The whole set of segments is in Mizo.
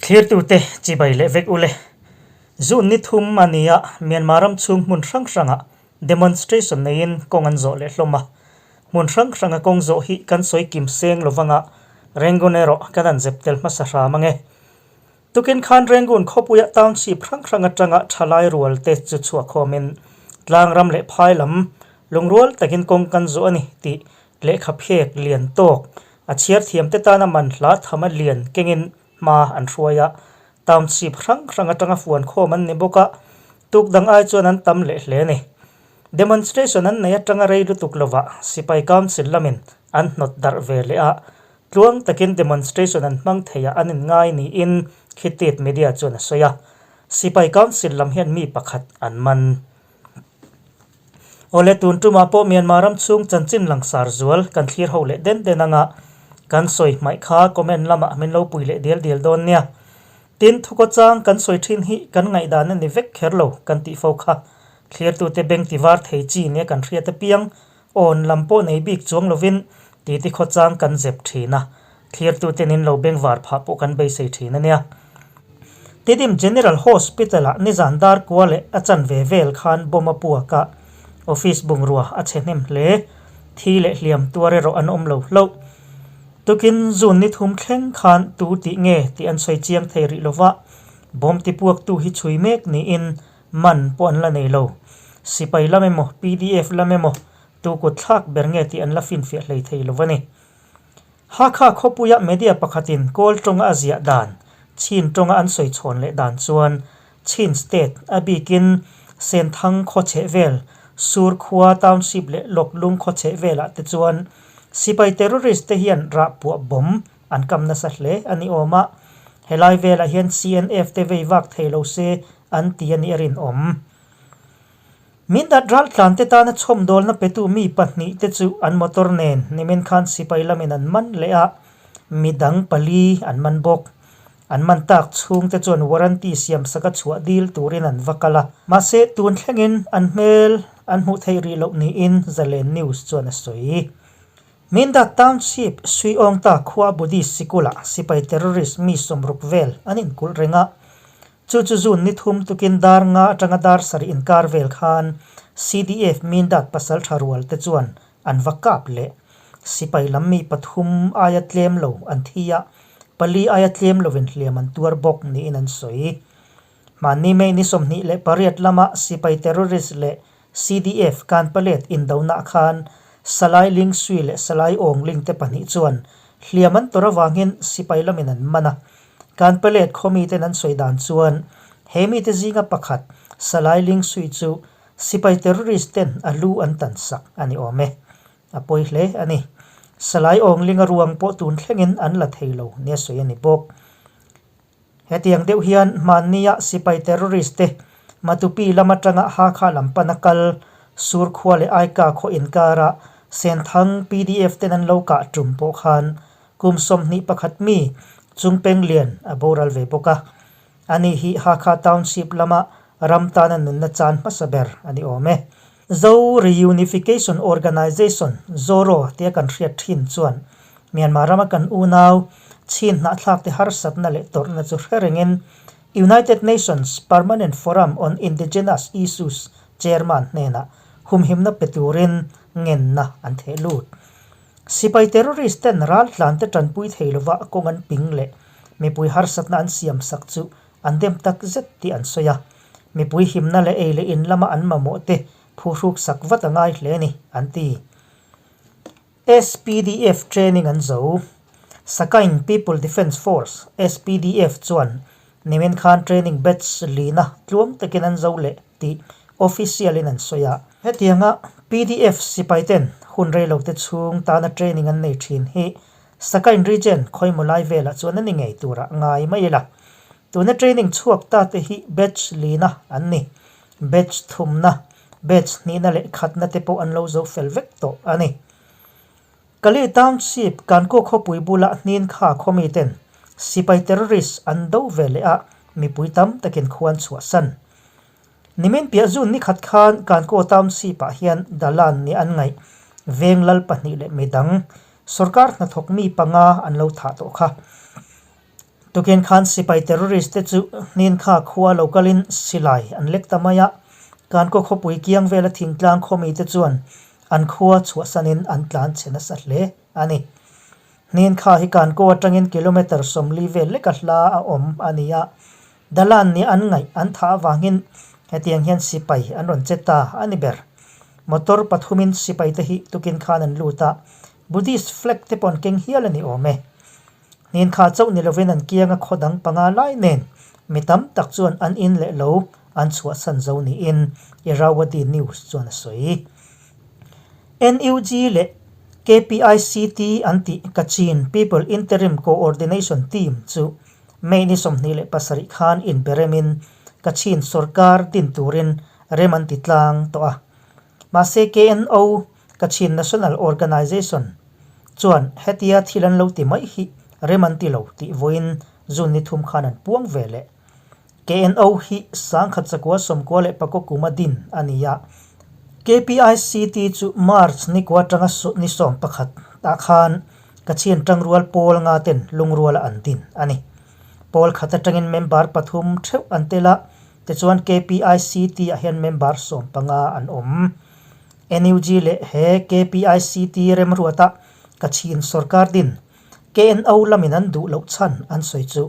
Thlirtute chibai leh vek ule. June ni thum a ni a, Myanmar ram chhung hmun hrang hrangah demonstration neiin kawng an zawh leh hlawm a. Hmun hrang hranga kawng zawh hi kan sawi kim seng lo vanga Rangoon erawh kan han zep tel hmasa hram ange. Tukin khan Rangoon khawpuia township hrang hrang atanga thalai rual te chu chhuahkhawmin tlangram leh phai lam lungrual takin kawng kan zawh a ni tih lehkha phek lian tawk a chhiar thiam te tana man hla thama lian kengin hma an hruai a, township hrang hrang atanga fuan khawm an ni bawk a, tuk dang ai chuan an tam leh hle a ni. Demonstration an nei atanga rei lutuk lovah sipai council lamin an hnawt darh ve leh a, Tluang takin demonstration an hmang thei a an inngai niin Khitit media chuan a sawi a. Sipai Council lam hian mi pakhat an man. Awle tun tumah pawh Myanmar ram chhung chanchin langsar zual kan thlir ho leh den den anga kan sawi hmaih kha comment lamah min lo pui leh dial dial dawn nia. Tin, thukaw chang kan sawi thin hi kan ngaihdan a ni vek kher lo kan tih fo kha. Thlirtute beng ti var thei chi nia kan hriat apiang Awn lam pawh nei bik chuang lovin titi khawchang kan zep thin a, thlirtuten in lo bengvar phah pawh kan beisei thin a nia. Tidim General Hospital-ah nizan dar kua leh a chanve vel khan bomb a puak a, office bungrua a chhe hnem hle. Thi leh hliam tuar erawh an awm lo hlauh. Tukin June ni thum thleng khan tu tih nge tih an sawi chiang thei rih lova, bomb tipuaktu hi chhui mek niin Man pawh an la nei lo. Sipai lam emaw, pdf lam emaw, tu kut thlak ber nge tih an la finfiah hlei thei lo a ni. Hakha khawpuia media pakhatin Kawl tawnga a ziah dan, Chin tawnga an sawi chhawn leh dan chuan Chin state a bikin Senthang khaw chheh vel, Surkhua township leh Loklung khaw chheh velah te chuan sipai terrorist te hian rahpuah bomb an kam nasa hle a ni awm a. Helai velah hian CNF te vei vak thei lo se an ti a nih a rinawm. Min dat raltlan te tana chhawmdawlna petu mi pahnih te chu an motor nen nimin khan sipai lamin an man leh a, midang pali an man bawk. An man tak chhung te chuan warranty siam saka chhuah dil turin an va kal a. Mahse, tun thlengin an hmel an hmuh theih rih loh niin Zalen News chuan a sawi. Mindat Township, Suiawngta khua Buddhist sikulah sipai terrorist mi sawmruk vel an inkulh reng a. Chu chu June ni thum tukin dar nga atanga dar sarih inkar vel khan CDF Mindat pasal tha rual te chuan an va kap leh. Sipai lam mi pathum aia tlem lo an thi a, pali aia tlem lovin hliam an tuar bawk niin an sawi. Hmanni May ni 28 lama sipai terrorist leh CDF Kanpalet indonah khan Salai Ling Sui leh Salai Awng Ling te pahnih chuan hliam an tawrh avangin sipai lamin an man a. Kanpalet khaw miten an sawi dan chuan he mite zinga pakhat Salai Ling Sui chu sipai terrorist ten a lu an tan sak a ni awm e. A pawi hle a ni. Salai Awng Ling a ruang pawh tun thlengin an la thei lo nia sawi a ni bawk. Hetiang deuh hian hmannia sipai terrorist te Matupi lam atanga Hakha lam pana kal Surkhua leh Aika khaw inkara Senthang pdf ten an lo kah tum pawh khan kum 21 mi Chungpeng Lian a boral ve bawk a. Ani hi Hakha Township lama ram tana nunna chan hmasa ber a ni awm e. Zo Reunification Organization, ZORO, tia kan hriat thin chuan Myanmar rama kan unau chin hnahthlakte harsatna leh tawrhna chu hre rengin United Nations Permanent Forum on Indigenous Issues Chairman hnenah humhimna pe turin ngenna an theh lut. Sipai terrorist ten raltlante tanpui thei lova kawng an ping leh mipui harsatna an siamsak chu An dem tak zet tih an sawi a, mipui himna leh ei leh in lama an mamawh te phuhruk sak vat a ngai hle a ni, an ti. SPDF training an zo. Sakain People Defence Force, SPDF, chuan nimin khan training batch lina tluang takin an zo leh tih official in an sawi a. Hetianga PDF sipai ten hun reilote chhung tana training an nei thin hi Sakain region khawimaw lai velah chuan a ni ngei turah ngai mai ila. Tuna training chhuak ta te hi batch lina an ni. Batch thumna, batch hnihna leh khatna te pawh an lo zo fel vek tawh a ni. Kali Township Kankaw khawpui bula hnin kha khawmi ten sipai terrorist an do ve leh a, mipui tam takin khuan chhuahsan. Nimin piah zun ni khat khan Kankaw Township ah hian Dalan ni an ngaih veng lal pahnih leh midang Sorkar hnathawk mi panga an lo thah tawh kha. Tukin khan sipai terrorist te chu Hninkha khua lo kalin silai an lek ta mai a, Kankaw khawpui kiang vela thingtlang khawmi te chuan an khua chhuahsanin an tlan chhe nasa hle a ni. Hninkha hi Kankaw atangin kilometre 40 vel leka hla a awm a ni a, Dalan nih an ngaih an thah avangin hetiang hian sipai an rawn che ta a ni ber. Motor pathumin sipai te hi tukin khan an lut a, Buddhist flag te pawh an keng hial a ni awm e. Hninkha chauh ni lovin an kianga khaw dang panga lai nen mi tam tak chuan an in leh lo an chhuahsan zo niin Irrawaddy News chuan a sawi. NUG leh KPICT an tih Kachin People Interim Coordination Team chu May ni 27 khan inberemin Kachin sorkar din turin rem an ti tlang tawh a. Mahse KNO, Kachin National Organization, chuan hetia thil an lo ti mai hi rem an ti lo tih vawiin June ni thum khan an puang ve leh. KNO hi 1994 kuma din a ni a. KPICT chu March ni kua atanga ni 11 ah khan Kachin tangrual pawl nga ten lungruala an din a ni. Pawl khat atangin member pathum theuh an tel a, tichuan KPICT ah hian member 15 an awm. NUG leh he KPICT remruata Kachin sorkar din KNO lamin an duh loh chhan an sawi chu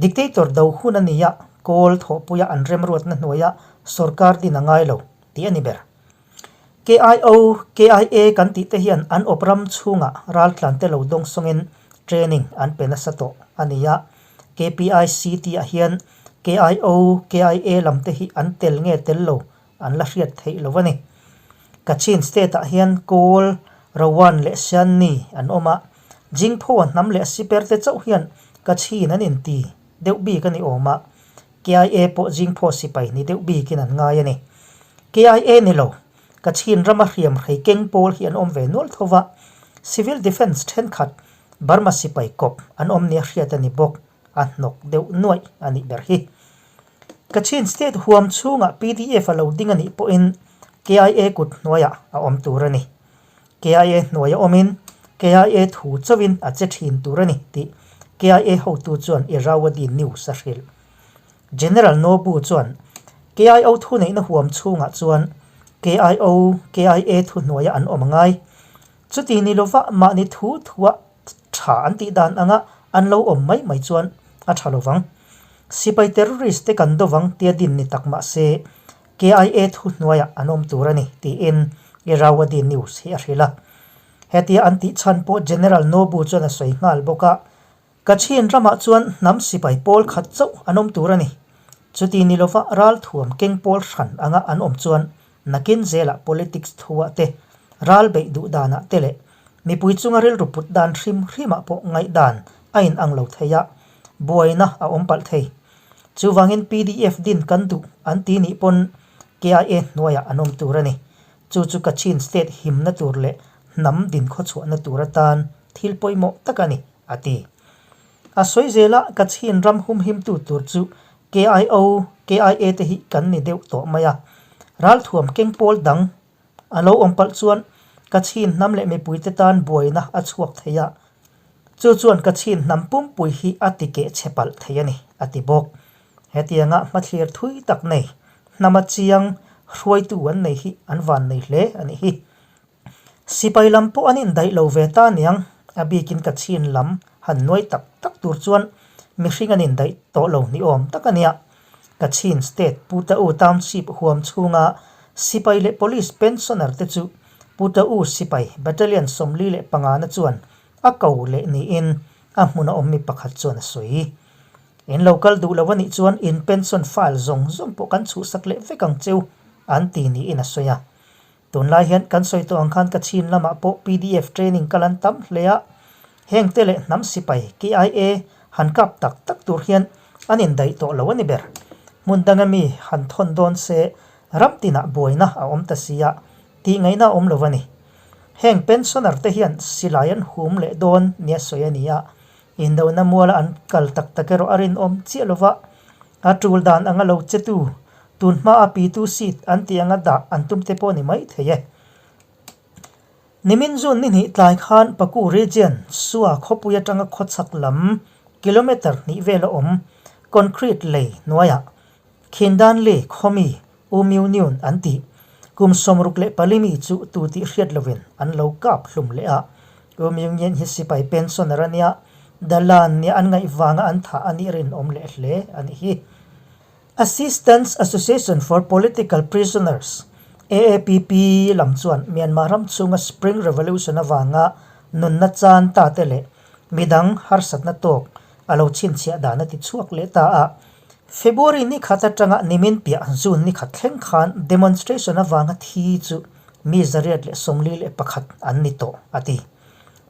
dictator do hun a ni a, kawl thawhpuia an remruatna hnuaia sorkar din a ngai lo tih a ni ber. KIO, KIA kan tih te hian an awp ram chhungah raltlan te lo dawng sawngin training an pe nasa tawh a ni a. KPICT ah hian KIO, KIA lam te hi an tel nge tel lo an la hriat theih lo a ni. Kachin state ah hian Kawl, Rowan leh Shanni an awm a, Jingpho a hnam leh Siper te chauh hian Kachin an inti deuh bik a ni awm a, KIA pawh Jingpho sipai ni deuh bikin an ngai a ni. KIA ni lo, Kachin rama hriam hrei keng pawl hi an awm ve nual tho va, Civil Defence thenkhat Burma sipai kawp an awm nia hriat a ni bawk. a hnawk deuh nuaih a nih ber hi. Kachin State huam chhungah pdf a lo ding a nih pawhin KIA kut hnuaiah a awm tur a ni. KIA hnuaia awmin KIA thu chauhin a che thin tur a ni tih KIA hotu chuan Irrawaddy News a hrilh. General Nobu chuan KIO thuneihna huam chhungah chuan KIO, KIA thu hnuaia an awm a ngai. Chuti ni lova mahni thu thua tha an tih dan anga an lo awm mai mai chuan a tha lovang. Sipai terrorist te kan dovang tia din ni tak mah se KIA thu hnuaiah an awm tur a ni tiin Irrawaddy News hi a hrilh a. Hetia an tih chhan pawh General Nobu chuan a sawi nghal bawk a. Kachin ramah chuan hnam sipai pawl khat chauh an awm tur a ni. Chuti ni lova ralthuam keng pawl hran anga an awm chuan nakin zelah politics thuah te, ral beih duh danah te leh mipui chunga rilru put dan hrim hrimah pawh ngaihdan a inang lo thei a, buaina a awm palh thei. Chuvangin pdf din kan duh an ti nih pawn KIA hnuaiah an awm tur a ni. Chu chu Kachin state himna tur leh hnam dinkhawchhuahna tur atan thil pawimawh tak a ni. a ti. A sawi zela Kachin ram humhimtu tur chu KIO, KIA te hi kan ni deuh tawh mai a. Ralthuam keng pawl dang a lo awm palh chuan Kachin hnam leh mipuite tan buaina a chhuak thei a, chu chuan Kachin hnam pumpui hi a ti keh chhe palh thei a ni, a ti bawk. Hetianga hmathlir thui tak nei, hnama chiang hruaitu an nei hi an van nei hle a nih hi. Sipai lam pawh an indaih lo ve ta niang, a bikin Kachin lam han nuai tak tak tur chuan mihring an indaih tawh lo ni awm tak a nia. Kachin State Putau Township huam chhunga sipai leh police pensioner te chu Putau sipai Battalion 45 na chuan a ko leh niin a hmuna awm mi pakhat chuan a sawi. In lo kal duh lo a nih chuan in pension file zawng zawng pawh kan chhuhsak leh vek ang cheu an ti niin a sawi a. Tunlai hian kan sawi tawh ang khan Kachin lamah pawh pdf training kal an tam hle a, heng te leh hnam sipai, KIA, han kap tak tak tur hian an indaih tawh lo a ni ber. Hmun danga mi han thawn dawn se ram tinah buaina a awm ta si a, tih ngaihna a awm lo a ni. Heng pensioner te hian silai an hum leh dawn nia sawi a ni a, indona muala an kal tak tak erawh a rinawm chiah lo va, A tul dan anga lo che tu, tun hma a pitu seat an tih anga dah an tum te pawh ni mai thei e. Nimin June ni hnih tlai khan Paku Region, Sua khawpui atanga khawchhak lam kilometre hnih vela awm concrete lei hnuaiah Khindanli khawmi U Myu Nyun an tih. Kum 64 mi chu tu tih hriat lovin an lo kap hlum leh a. U Myu Nyun hi sipai pensioner a nia, Dalan nia an ngaih vanga an thah a nih rinawm leh hle a nih hi. Assistance Association for Political Prisoners, AAPP, lam chuan Myanmar ram chhunga Spring Revolution avanga nunna chan ta te leh midang harsatna tawk a lo chhinchhiah dan a ti chhuak leh ta a. February ni khat atanga nimin piah June ni khat thleng khan demonstration avanga thi chu mi 141 an ni tawh a ti.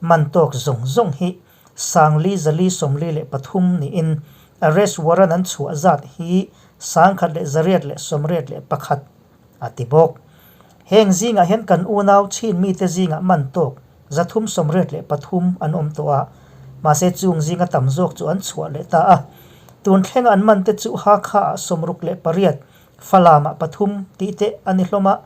Man tawk zawng zawng hi 4473 niin arrest warrant an chhuah zat hi 1181 a ti bawk. Heng zingah hian kan unau chin mite zingah man tawk 383 an awm tawh a, mahse chung zinga tam zawk chu an chhuah leh ta a. Tun thlenga an man te chu Hakha-ah 68, Falam-ah pathum tih te a ni hlawm a.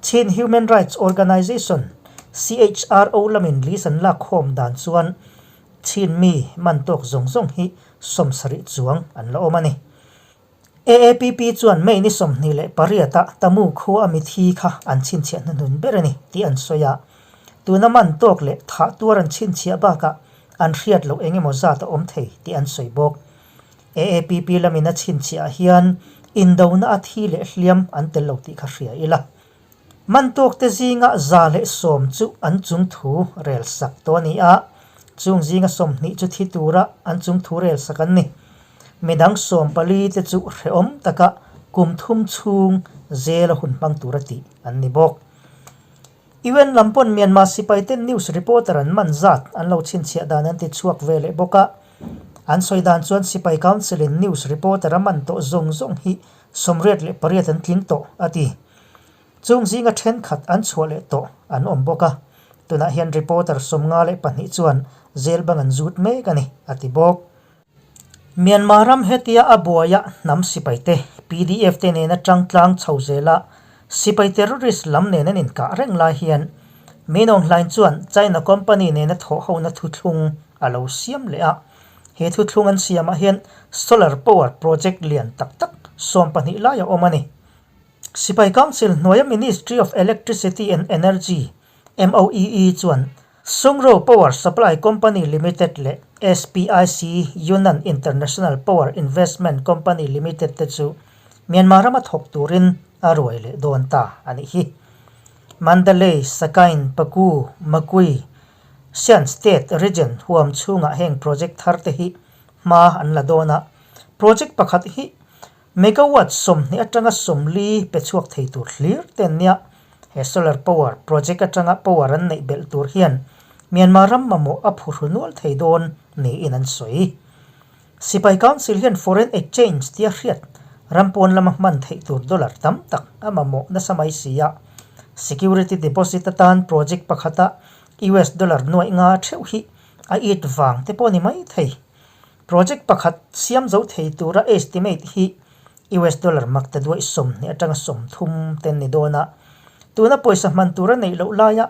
Chin Human Rights Organization, CHRO, lamin list an lak khawm dan chuan Chin mi man tawk zawng zawng hi 70 chuang an la awm a ni. AAPP chuan May ni 28 ah Tamu khua a mithi kha an chhinchhiah hnuhnun ber a ni tih an sawi a. Tuna man tawk leh thah tuar an chhinchhiah bakah an hriat loh eng emaw zat a awm thei tih an sawi bawk. AAPP lamin a chhinchhiah ah hian indona a thi leh hliam an tel lo tih kha hria ila. Man tawkte zinga 110 chu an chung thu rel sak tawh a ni a, chung zinga 20 chu thi tura an chung thu rel sak an ni. Midang 14 te chu hrehawm taka kum thum chhung zela hun hmang tura tih an ni bawk. UN lam pawn Myanmar sipaiten news reporter an man zat an lo chhinchhiah dan an ti chhuak ve leh bawk a. An sawi dan chuan sipai council in news reporter a man tawh zawng zawng hi 88 an tling tawh a ti. Chung zinga thenkhat an chhuah leh tawh an awm bawk a, tunah hian reporter 52 chuan jail bang an zut mek a ni, a ti bawk. Myanmar ram hetia a buaia hnam sipaite, PDF te nena tangtlang chho zela sipai terrorist lam nen an inkah reng lai hian Min Aung Hlaing chuan China company nena thawhhona thuthlung a lo siam leh a. He thuthlung an siamah hian solar power project lian tak tak 12 lai a awm a ni. Sipai Council hnuaia Ministry of Electricity and Energy, MOEE, chuan Sungro Power Supply Company Limited leh SPIC Yunnan International Power Investment Company Limited te chu Myanmar rama thawk turin a ruai leh dawn ta a nih hi. Mandalay, Sagaing, Paku, Magway, Shan State Region huam chhungah heng project thar te hi hma an la dawn a, project pakhat hi Megawatt 20 atanga 40 pe chhuak thei tur hlir te an nia. He solar power project atanga power an neih belh tur hian Myanmar ram mamawh a phuhru nual thei dawn niin an sawi. Sipai Council hian foreign exchange tia hriat ram pawn lama hman theih tur dollar tam tak a mamawh nasa mai si a. Security deposit atan project pakhata US dollar nuaih nga theuh hi a it vang te pawh a ni mai thei. Project pakhat siam zo thei tura estimate hi US dollar mak ta duaih 20 atanga 30 te an ni dawn a. Tuna pawisa hman tura neih loh laia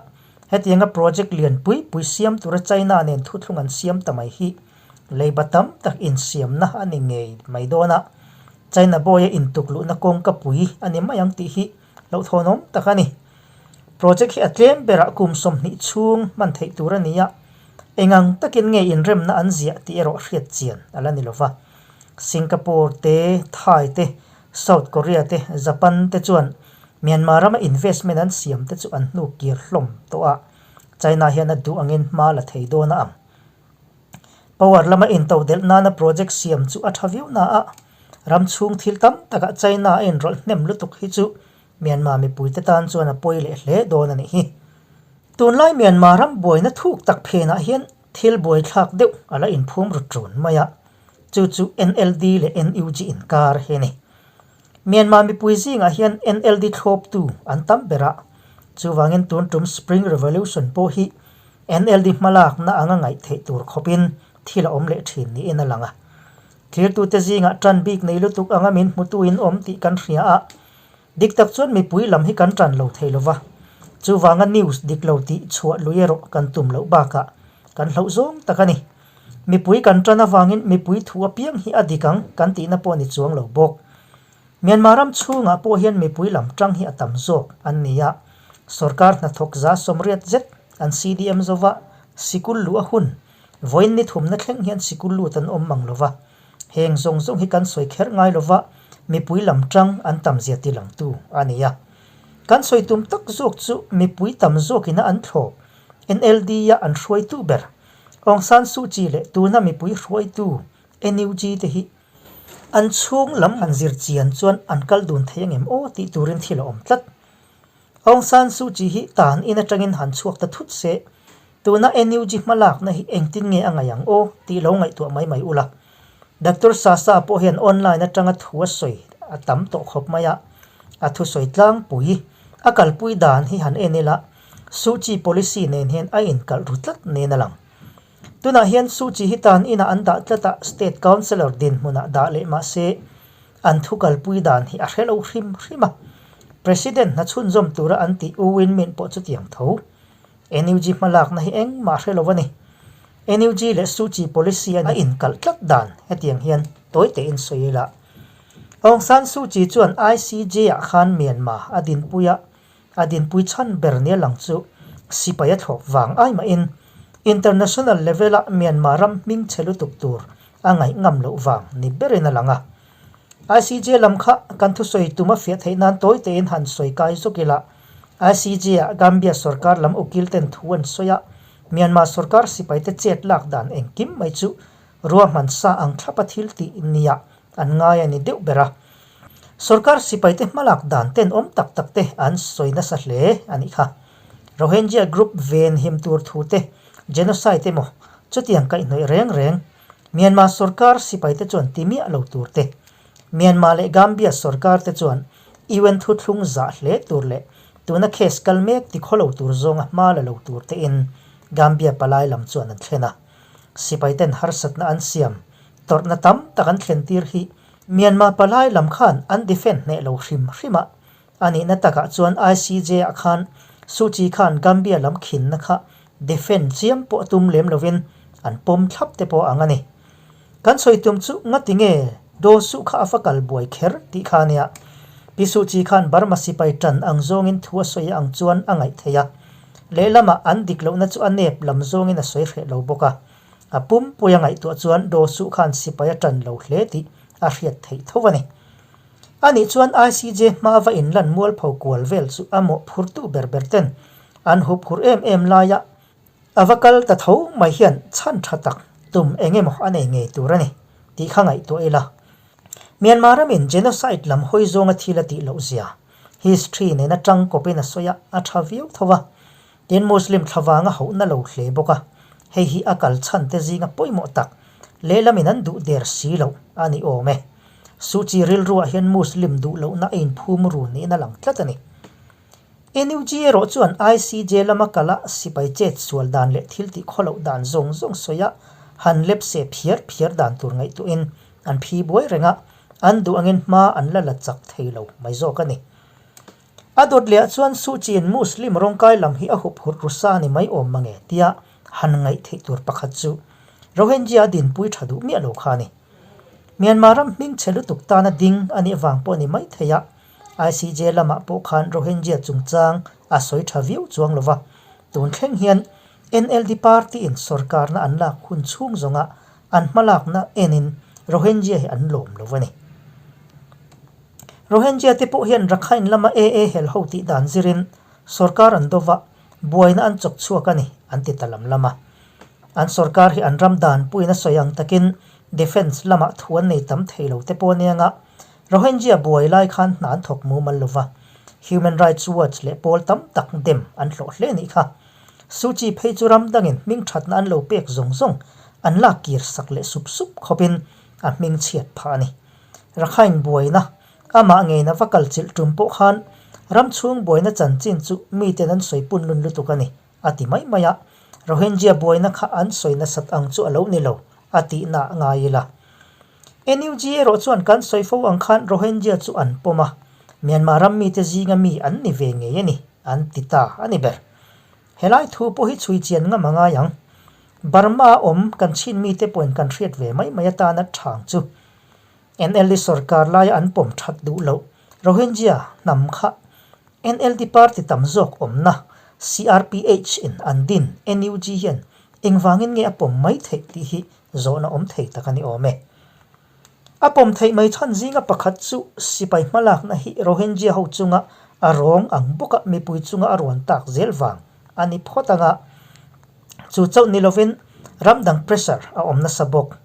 hetianga project lian pui pui siam tura China nen thuthlung an siam ta mai hi leiba tam tak insiamna a ni ngei mai dawn a. China bawia intukluhna kawngka pui a ni mai ang tih hi hlauhthawnawm tak a ni. Project hi a tlem berah kum 20 chhung hman theih tur a ni a, engang takin nge inremna an ziah tih erawh hriat chian a la ni lo va. Singapore te, Thai te, South Korea te, Japan te chuan Myanmar rama investment an siam te chu an hnu kir hlawm tawh a, China hian a duh angin hma la thei dawn a ang. Power lama intodelh nana project siam chu a tha viau na a, ram chhung thil tam takah China a inrawlh hnem lutuk hi chu Myanmar mipuite tan chuan a pawi leh hle dawn a nih hi. Tunlai Myanmar ram buaina thuk tak phenah hian thil buaithlak deuh a la inphum ru ṭun mai a, chu chu NLD leh NUG inkar hi a ni. Myanmar mipui zingah hian NLD thlawptu an tam ber a, chuvangin tun ṭum Spring Revolution pawh hi NLD hmalakna anga ngaih theih tur khawpin thil a awm leh ṭhin niin a lang a. Thirtute zingah ṭan bik nei lutuk anga min hmutuin awm tih kan hria a, dik tak chuan mipui lam hi kan ṭan lo thei lo va. Chuvanga news dik lo tih chhuah lui erawh kan tum loh bakah kan hlauh zawng tak a ni. Mipui kan tan avangin mipui thu apiang hi a dik ang kan tihna pawh ni chuang lo bawk. Myanmar ram chhungah pawh hian mipui lam tang hi a tam zawk an ni a. Sorkar hnathawk 180 zet an CDM zova sikul luh a hun vawiin ni thumna thleng hian sikul lut an awm mang lova. Heng zawng zawng hi kan sawi kher ngai lova mipui lam tang an tam zia ti langtu a ni a. Kan sawi tum tak zawk chu mipui tam zawkina an thlawp NLD-a an hruaitu ber Aung San Suu Kyi leh tuna mipui hruaitu NUG te hi An chhung lam han zir chian chuan an kal dun thei angem aw tih turin thil a awm tlat. Aung San Suu Kyi hi tan in atangin han chhuak ta thut se, tuna NUG hmalakna hi engtin nge a ngaih ang aw tih lo ngaihtuah mai mai ula. Doctor Sasa pawh hian online atanga thu a sawi a tam tawh khawp mai a, a thusawi tlangpui a kalpui dan hi han en ila Suu Kyi policy nen hian a inkalh ru tlat nen a lang. Tunah hian Suu Kyi hi tan inah an dah tlat a, State Councillor dinhmunah dah leh mah se an thu kalpui dan hi a hre lo hrim hrim a. President hna chhunzawm tura an tih U Win Myint pawh chutiang tho. NUG hmalakna hi engmah hre lo a ni. NUG leh Suu Kyi policy a inkalh tlat dan hetiang hian tawi tein sawi ila. Aung San Suu Kyi chuan ICJ ah khan Myanmar a dinpui a, A dinpui chhan ber nia lang chu sipai a thlawp vang ai mahin international level-a Myanmar ram hming chhe lutuk tur a ngaih ngam loh vang ni berin a lang a. ICJ lam kha kan thusawi tum a fiah theih nan tawi tein han sawi kai zawk ila, ICJ-ah Gambia sorkar lam ukil ten thu an sawi a, Myanmar sorkar sipaite chet lak dan engkim mai chu ruahman sa ang thlapa thil tih nia an ngai a ni deuh ber a. Sorkar sipaite hmalak dan tenawm tak tak te an sawi nasa hle a nih kha. Rohingya group ven him tur thu te, genocide emaw chutiang kaihhnawih reng reng Myanmar sorkar sipaite chuan ti miah lo tur te, Myanmar leh Gambia sorkar te chuan UN thuthlung zah hle tur leh tuna case kal mek ti khaw lo tur zawnga hma la lo tur tein Gambia palai lam chuan an thlen a. Sipaiten harsatna an siam tawrhna tam tak an thlen tir hi Myanmar palai lam khan an defend hneh lo hrim hrim a, a nihna takah chuan ICJ ah khan Suu Kyi khan Gambia lam khinna kha defend chiam pawh tum lem lovin an pawm thlap te pawh ang a ni. Kan sawi tum chu ngati nge Daw Suh kha a va kal buai kher tih kha a nia. Pi Suu Kyi khan Burma sipai tan ang zawngin thu a sawi ang chuan a ngaih theih a, lehlamah an dik lohna chu a nep lam zawngin a sawi hreh lo bawk a. A pumpui a ngaihtuah chuan Daw Suh khan sipai a ṭan lo hle tih a hriat theih tho a ni. Anih chuan ICJ hma va inlan mualpho kual vel chu a mawhphurtu ber ber ten an huphur em em laia a va kal ta tho mai hian chhan ṭha tak tum eng emaw a nei ngei tur a ni tih kha ngaihtuah ila. Myanmar ramin genocide lam hawi zawnga thil a tih loh zia history nena ṭang kawpin a sawi a, a ṭha viau tho a. Tin, Muslim thlavang a hauhna lo hle bawk a, hei hi a kal chhan te zinga pawimawh tak, lehlam in an duh der si loh a ni awm e. Suu Kyi rilruah hian Muslim duh lohna a inphum ru niin a lang tlat a ni. NUG erawh chuan ICJ lama kala sipai chet sual dan leh thil tih khaw loh dan zawng zawng sawi a, han lep se phiar phiar dan tur ngaihtuahin an phi buai reng a, an duh angin hma an la la chak thei lo mai zawk a ni. A dawt leh ah chuan Suu Kyi-in Muslim rawngkai lam hi a hup hurh ru sa ni mai awm mange tia han ngaih theih tur pakhat chu Rohingya a dinpui tha duh miah lo kha a ni. Myanmar ram hming chhe lutuk tana ding a nih vang pawh ni mai thei a, ICJ lamah pawh khan Rohingya chungchang a sawi tha viau chuang lo va, tun thleng hian NLD party-in sorkarna an lak hun chhung zawnga an hmalakna enin Rohingya hi an lawm lo a ni. Rohingya te pawh hian Rakhine lama AA hel ho tih dan zirin sorkar an do va, buaina an chawk chhuak a ni, an ti ta lam lam a. An sorkar hi an ram dan puiin a sawi ang takin defence lamah thu an nei tam thei lo te pawh aniang a, Rohingya buai lai khan hna an thawk mumal lo va, Human Rights Watch leh pawl tam tak dem an hlawh hle nih kha. Suu Kyi phei chu ram dangin hming thatna an lo pek zawng zawng an lak kir sak leh sup sup khawpin a hming chhiat phah a ni. Rakhine buaina, amah ngeina va kal chilh tum pawh khan ram chhung buaina chanchin chu miten an sawi pun lun lutuk a ni, a ti mai mai a. Rohingya buaina kha an sawi nasat ang chu a lo ni lo, a tihna ngai ila. NUG erawh chuan kan sawi fo ang khan Rohingya chu an pawm a, Myanmar ram mite zinga mi an ni ve ngei a ni, an ti ta a ni ber. Helai thu pawh hi chhui chian ngam a ngai ang. Burma awm kan chhin mite pawhin kan hriat ve mai mai atana thang chu NLD sorkar laia an pawm that duh loh Rohingya hnam kha NLD party tam zawk awmna CRPH in an din NUG hian engvangin nge a pawm mai theih tih hi zawhna awm thei tak a ni awm e. A pawm theih mai chhan zinga pakhat chu sipai hmalakna hi Rohingya ho chunga a rawng ang bawka mipui chunga a ruan tak zel vang a ni phawt ang a, chu chauh ni lovin ram dang pressure a awm nasa bawk.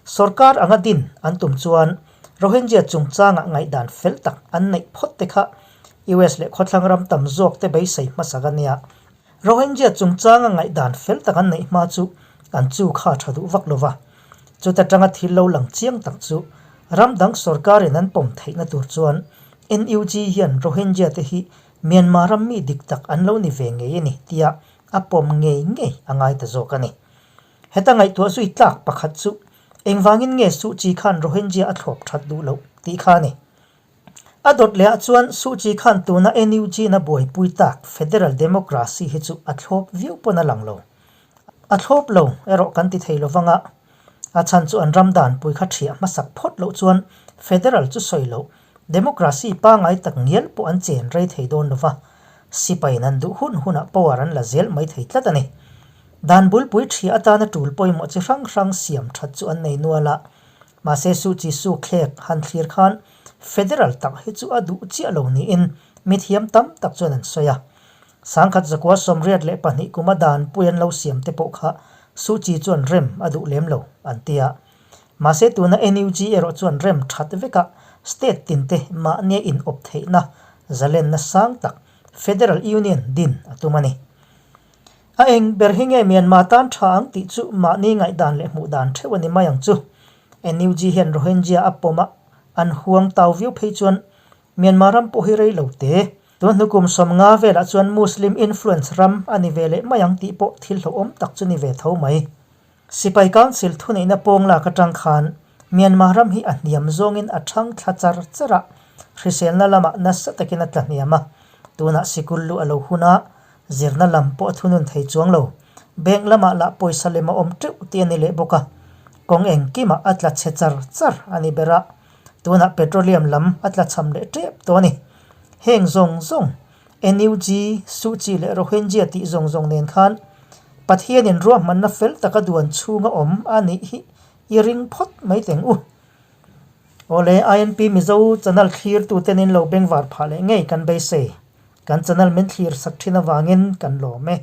Sorkar anga din an tum chuan Rohingya chungchanga ngaihdan fel tak an neih phawt te kha US leh khawthlang ram tam zawk te beisei hmasak a nia. Rohingya chungchanga ngaihdan fel tak an neih hma chu an chu kha tha duh vak lo va. Chuta tanga thil lo lang chiang tak chu ram dang sorkarin an pawm theihna tur chuan NUG hian Rohingya te hi Myanmar ram mi dik tak an lo ni ve ngei a ni tia a pawm ngei ngei a ngai ta zawk a ni. Heta ngaihtuah zui tlak pakhat chu engvangin nge Suh Kyi khan Rohingya a thlawp that duh loh tih kha a ni. A dawt lehah chuan Suh Kyi khan tuna NUG na buaipui tak Federal Democracy hi chu a thlawp viau pawn a lang lo. A thlawp lo erawh kan ti thei lovang a, a chhan chu an ram danpui kha ṭhiah hmasak phawt loh chuan Federal chu sawi loh Democracy pangai tak ngial pawh an chen rei thei dawn lova, sipaiin an duh hun hunah power an la zel mai thei tlat a ni. Dan bulpui ṭhiah atana ṭul pawimawh chi hrang hrang siam ṭhat chu an nei nual a, mahse Suh Kyi Su thlek han thlir khan Federal tak hi chu a duh chiah lo niin mithiam tam tak chuan an sawi a. Sangkhat zakua 82 kuma danpui an lo siam te pawh kha Suh Kyi chuan rem a duh lem lo an ti a. Mahse tuna NUG erawh chuan rem that veka state tinte mahnia inawp theihna zalenna sang tak Federal Union din a tum a ni. A eng ber hi nge Myanmar tan tha ang tih chu mahni ngaihdan leh hmuh dan theuh a ni mai ang chu. NUG hian Rohingya a pawm a, an huang tau viau phei chuan Myanmar ram pawh hi rei lo te. Tun hnu kum 50 velah chuan Muslim influence ram a ni ve leh mai ang tih pawh thil hlauhawm tak chu ni ve tho mai. Sipai Council thuneihna pawng lak atang khan Myanmar ram hi a hniam zawngin a thang thla char char a, hriselna lamah nasa takin a tla hniam a. Tunah sikul lu a lo hun a, zirna lam pawh a thunun thei chuang lo. Bank lamah lah pawisa lem a awm teuh tih a ni leh bawk a, kawng engkimah a tla chhe char char a ni ber a, tunah petroleum lam a tla cham leh tep tawh a ni. Heng zawng zawng NUG, Suh Kyi leh Rohingya tih zawng zawng nen khan Pathianin ruahmanna fel taka duan chhunga awm a nih hi i ring phawt mai teng u. Awle, INP Mizo channel thlirtute nin lo bengvar phah leh ngei kan beisei. Kan channel min thlir sak thin avangin kan lawm e.